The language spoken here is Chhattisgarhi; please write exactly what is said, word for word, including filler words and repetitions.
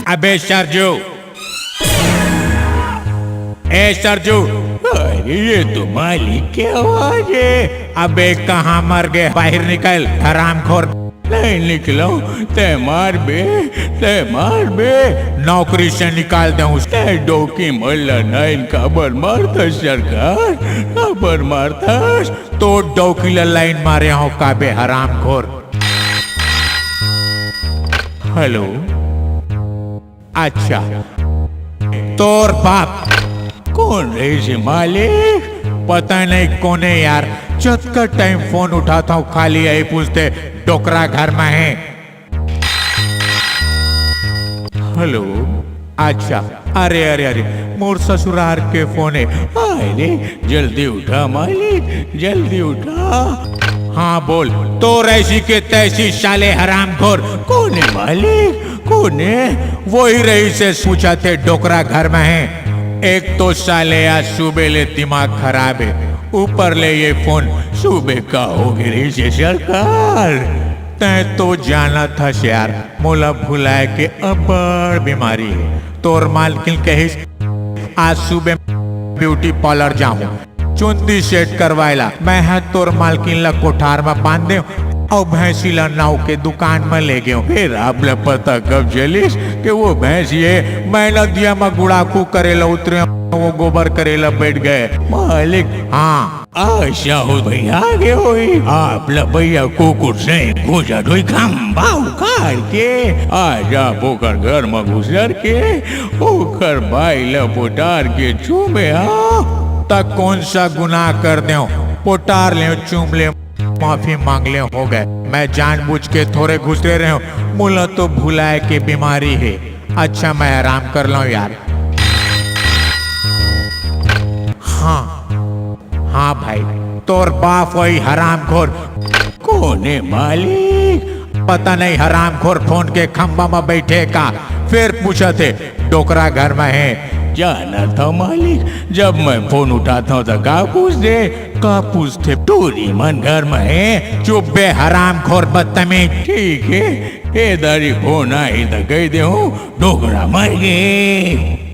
अबे सरजू, ए सरजू, अरे ये तो मालिक के आवाज है। अबे कहाँ मर गए? बाहर निकल हरामखोर। नहीं निकलो, ते मार बे, ते मार बे। नौकरी से निकाल दे उसे। ते डौकी मल्ला नाइन काबर मारता सरकार, काबर मारता? तो डौकी ला लाइन मारे हो का बे हरामखोर? हेलो, अच्छा, तोर बाप। कौन रहिस हे मालिक? पता नहीं कोने यार, जतका टाइम फोन उठाता हूँ खाली यही पूछते, डोकरा घर में है? हेलो, अच्छा, अरे अरे अरे, मोर ससुरार के फोन है। अरे जल्दी उठा मालिक, जल्दी उठा। हाँ बोल, तोर ऐसी के तैसी साले हरामखोर। कोने मालिक, कोने? वही रहिस हे, पूछा थे डोकरा घर में है। एक तो साले आज सुबह ले दिमाग खराब है, ऊपर ले ये फोन। सुबह का हो गे रहिस हे सरकार? तैं तो जानत हस यार, मोला भुलाए के अब्बड़ बीमारी हे। तोर मालकिन कहिस, आज सुबह ब्यूटी पार्लर जाहूं, चुंदी सेट करवाए ला। मैं ह तोर मालकिन ला कोठार म बांध देव अउ भैंसी ला नाऊ के दुकान म ले गेव। फेर आप ला पता कब चलिस कि वो भैंसी हे, मैं नदिया म गुड़ाखू करे ला उतरे, वो गोबर करे ला बैठ गए। मालिक, हाँ, अच्छा हो भैया, आ गे होही। आप ला भैया कुकुर से घुसत होही खंभा उखाड़ के। आज आप ओकर घर म घुसर के ओकर बाई ला पोटार के चूमे हा, त कौन सा गुनाह कर देव? पोटार लेव, चूम लेव, माफी मांग लेव, हो गए। मैं जानबूझ के थोरे घुसरे रहेव, मोला तो भुलाए के बीमारी हे। अच्छा, मैं आराम कर लव यार। हाँ, हाँ भाई, तोर बाप वही हरामखोर। कोने मालिक? पता नहीं हरामखोर फोन के खंभा म बैठे का। फेर पूछत हे, डोकरा घर म हे। जानत हव मालिक, जब मैं फोन उठात हव त का पूछथे? का पूछथे? टूरी मन घर म हे। चुप बे हरामखोर बदतमीज। ठीक हे, ए दारी फोन आही त कहि देहूं, डोकरा मर गे।